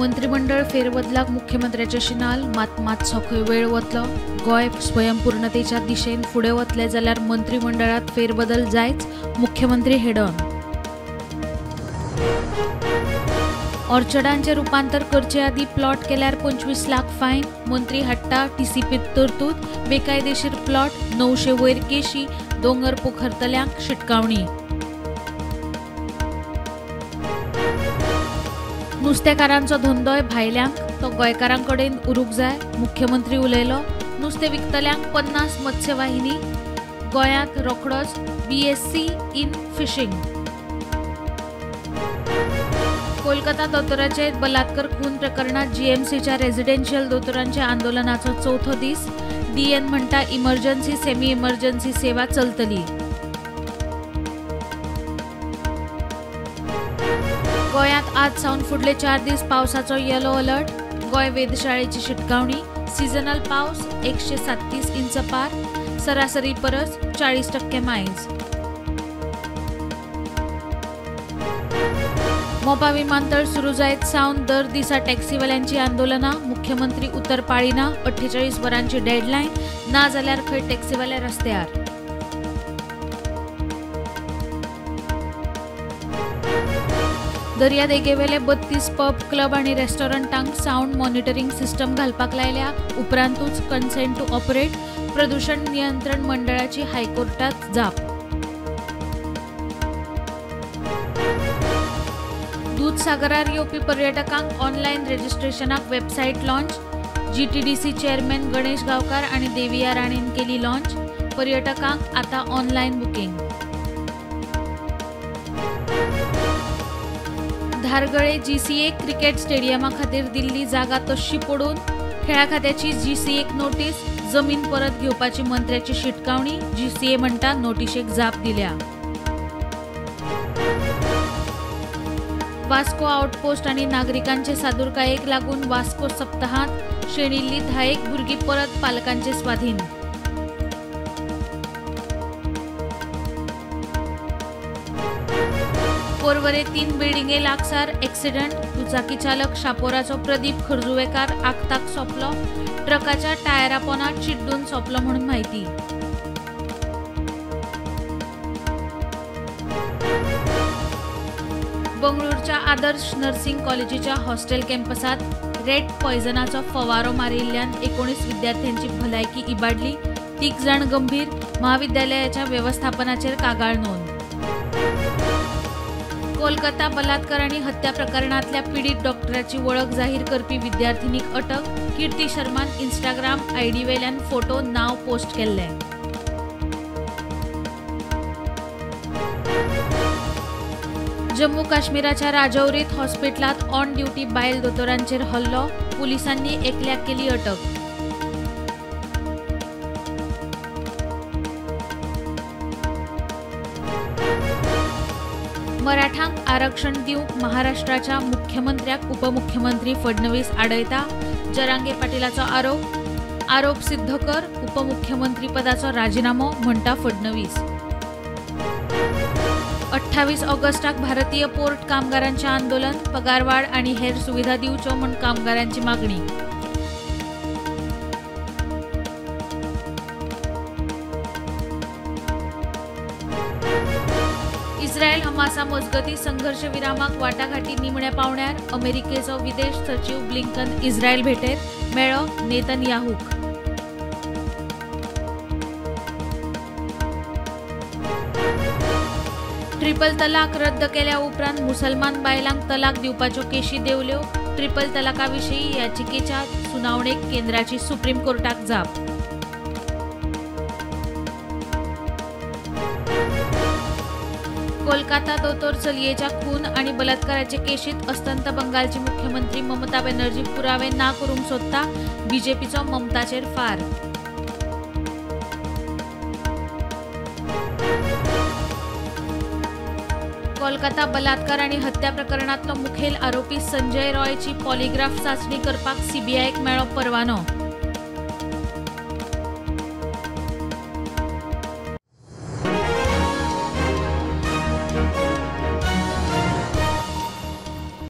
मंत्रिमंडळ फेरबदलाक मुख्यमंत्र्याचे शिनाल मात मातसो खंय वेळ वतलो. गोंय स्वयंपूर्णतेच्या दिशेन फुडें वतले जाल्यार मंत्रिमंडळात फेरबदल जायच, मुख्यमंत्री हेडन. ऑर्चर्डांचें रुपांतर करचे आदीं प्लॉट केल्यार 25 लाख फायन, मंत्री हाडटा टीसीपीत तरतूद. बेकायदेशीर प्लॉट 900 वयर केशी, दोंगर पोखरतल्यांक शिटकावणी. नुस्तेकारांचो धंदोय भायल्यांक, तो गोंयकारां कडेन उरूंक जाय, मुख्यमंत्री उलयलो. नुस्तें विकतल्यांक 50 मत्स्यवाहिनी, गोंयांत रोखडोच बीएससी इन फिशींग. कोलकाता दोतोराचे बलात्कार खून प्रकरणात जीएमसीच्या रेजिडेन्शियल दोतोरांच्या आंदोलनाचो चवथो दीस. डीएन म्हणटा इमर्जन्सी सेमी इमर्जन्सी सेवा चलतली. गोंयांत आज सावन फुडले 4 दीस पावसाचो येलो अलर्ट. गोंय वेधशाळेची शिटकावणी. सिजनल पावस 137 इंच पार, सरासरी परस 40% मायज. मोपा विमानतळ सुरू जायत सावन दर दिसा टॅक्सीवाल्यांची आंदोलनां. मुख्यमंत्री उतर पाळिना. 48 वरांची डेडलायन, ना जाल्यार खंय टॅक्सीवाले रस्त्यार. दर्यादेगेवेले 32 पब, क्लब आनी रेस्टॉरंटांक सावंड मॉनिटरींग सिस्टम घालपाक लायल्या. उपरांतूच कन्सेंट टू ऑपरेट. प्रदूषण नियंत्रण मंडळाची हायकोर्टात जाप. दूधसागरार येवपी पर्यटकांक online रजिस्ट्रेशनाक website launch. GTDC chairman Ganesh Gaonkar आनी देविया राणेन केली लॉन्च. पर्यटकांक आतां ऑनलायन बुकींग. धारगळे जीसीए क्रिकेट स्टेडियमा खातीर दिल्ली जागा तशी पडून. खेळा खात्याची जीसीएक नोटीस. जमीन परत घेवपाची मंत्र्याची शिटकावणी. जीसीए म्हणटा नोटिशेक जाप दिल्या. वास्को आउटपोस्ट आनी नागरिकांचे सादुरकायेक लागून वास्को सप्ताहांत शेणिल्ली 10 भुरगीं परत पालकांचे स्वाधीन. पोरवरे 3 बिल्डिंगे लागसार एक्सिडंट. दुचाकी चालक शापोराचो प्रदीप खर्जुवेकार आगताक सोंपलो. ट्रकाच्या टायरा पोनात चिड्डून सोंपलो म्हणून म्हायती. बंगळुरूच्या आदर्श नर्सिंग कॉलेजीच्या हॉस्टेल कॅम्पसात रेड पॉयझनाचो फवारो मारिल्ल्यान 19 विद्यार्थ्यांची भलायकी इबाडली. 3 जाण गंभीर. महाविद्यालयाच्या वेवस्थापनाचेर कागाळ नोंद. कोलकाता बलात्कार आनी हत्या प्रकरणांतल्या पीडित डॉक्टराची वळख जाहीर करपी विद्यार्थिनीक अटक. कीर्ती शर्मान इंस्टाग्राम आयडी वेल्यान फोटो नांव पोस्ट केल्लें. जम्मू काश्मीराच्या राजौरीत हॉस्पिटलांत ऑन ड्युटी बायल दोतोरांचेर हल्लो. पुलिसांनी एकल्याक केली अटक. मराठांक आरक्षण दिवंक महाराष्ट्राच्या मुख्यमंत्र्याक उपमुख्यमंत्री फडणवीस आडयता. जरांगे पाटीलाचो आरोप. आरोप सिद्ध कर, उपमुख्यमंत्रीपदाचो राजिनामो म्हणटा फडणवीस. 28 ऑगस्टाक भारतीय पोर्ट कामगारांचें आंदोलन. पगारवाड आनी हेर सुविधा दिवच्यो म्हूण कामगारांची मागणी. इस्रायल हमासा मजगती संघर्ष विरामाक वाटाघाटी निमण्या पावण्यार. अमेरिकेचो विदेश सचीव ब्लिंकन इस्रायल भेटेर मेळ्ळो नेतनयाहूक. ट्रिपल तलाक रद्द केल्या उपरांत मुसलमान बायलांक तलाक दिवपाच्यो केशी देंवल्यो. ट्रिपल तलाका विशीं याचिकेच्या सुनावणेक केंद्राची सुप्रीम कोर्टाक जाप. कोलकाता दोतोर चलयेच्या खून आनी बलात्काराचे केशीत अस्तंत बंगालची मुख्यमंत्री ममता बॅनर्जी पुरावे ना करूंक सोदता. बीजेपीचो ममताचेर फार. कोलकाता बलात्कार आनी हत्या प्रकरणांतलो मुखेल आरोपी संजय रॉयची पॉलिग्राफ चांचणी करपाक सीबीआयक मेळ्ळो परवानो.